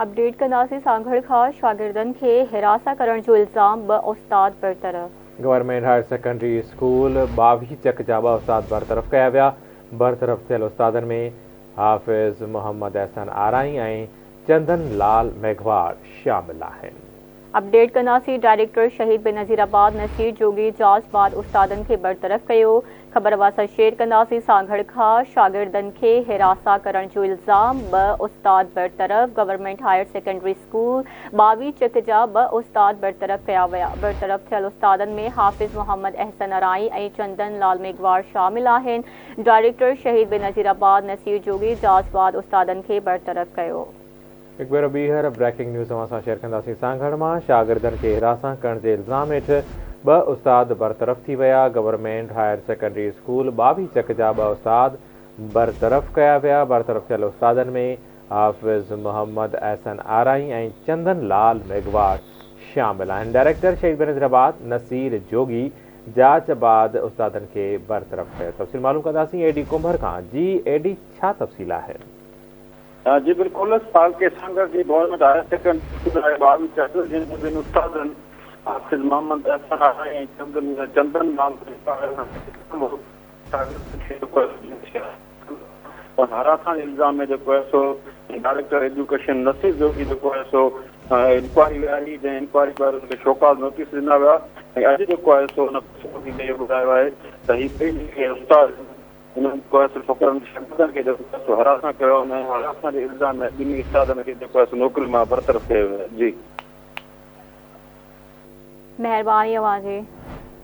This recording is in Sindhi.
اپڊيٽ ڪنداسين سانگهڙ کان شاگردن کي هراسان ڪرڻ جو الزام، ٻه استاد برطرف. گورنمينٽ هائر سيڪنڊري اسڪول ٻاوهي چڪ جا ٻه استاد برطرف ڪيا ويا، برطرف ٿيل استادن ۾ حافظ محمد احسن آرائين ۽ چندن لال ميگهواڙ شامل آهن. اپڊيٽ ڪنداسين ڊائريڪٽر شهيد بينظير آباد نصير جوڳي جاچ بعد استادن کي برطرف ڪيو خبر اوهان سان شيئر ڪنداسين سانگهڙ کان شاگردن کي هراسان ڪرڻ جو الزام ٻه استاد برطرف گورنمينٽ هائير سيڪنڊري اسڪول ٻاوي چڪ جا ٻه استاد برطرف ڪيا ويا برطرف ٿيل استادن ۾ حافظ محمد احسن ارائين ۽ چندن لال ميگهواڙ شامل آهن ڊائريڪٽر شهيد بينظير آباد نصير جوڳي جاچ بعد استادن کي برطرف ڪيو. هڪ ڀيرو ٻيهر بريڪنگ نيوز اوهان سان شيئر ڪنداسين سانگهڙ مان شاگردن کي هراسان ڪرڻ جي الزام هيٺ ٻه استاد برطرف ٿي ويا، گورنمينٽ هائير سيڪنڊري اسڪول ٻاوهي چڪ جا ٻه استاد برطرف ڪيا ويا، برطرف ٿيل استادن ۾ حافظ محمد احسن آرائين ۽ چندن لال ميگهواڙ شامل آهن، ڊائريڪٽر شهيد بينظيرآباد نصير جوڳي جاچ بعد استادن کي برطرف ڪيو، تفصيل معلوم ڪنداسين اي ڊي ڪنڀر کان، جي اي ڊي ڇا تفصيل آهن؟ جي بلڪل تعلقي سانگهڙ جي گورنمينٽ هائير سيڪنڊري اسڪول آهي ٻاويهه چڪ جنهن جي ٻن استادن حافظ محمد احسن آرائي ۽ چندن چندن لال شاگردن کي جيڪو آهي هراسان جي الزام ۾ جيڪو آهي سو ڊائريڪٽر ايجوڪيشن نصير جوڳي جيڪو آهي سو انڪوائري ويهاري جنهن انڪوائري بعد ان کي شوڪاز نوٽيس ڏنا ويا ۽ اڄ جيڪو آهي سو ان فيصلو ڏيندي اهو ٻڌايو آهي ته هي ٻئي جيڪي استاد انهن ڪوهيسر ڇوڪرن شاگردن کي جيڪو آهي سو هراسان ڪيو ۽ هراسان جي الزام ۾ ٻنهي استادن کي جيڪو آهي سو نوڪري مان برطرف ڪيو ويو آهي. جي. مهرباني اوهان جي.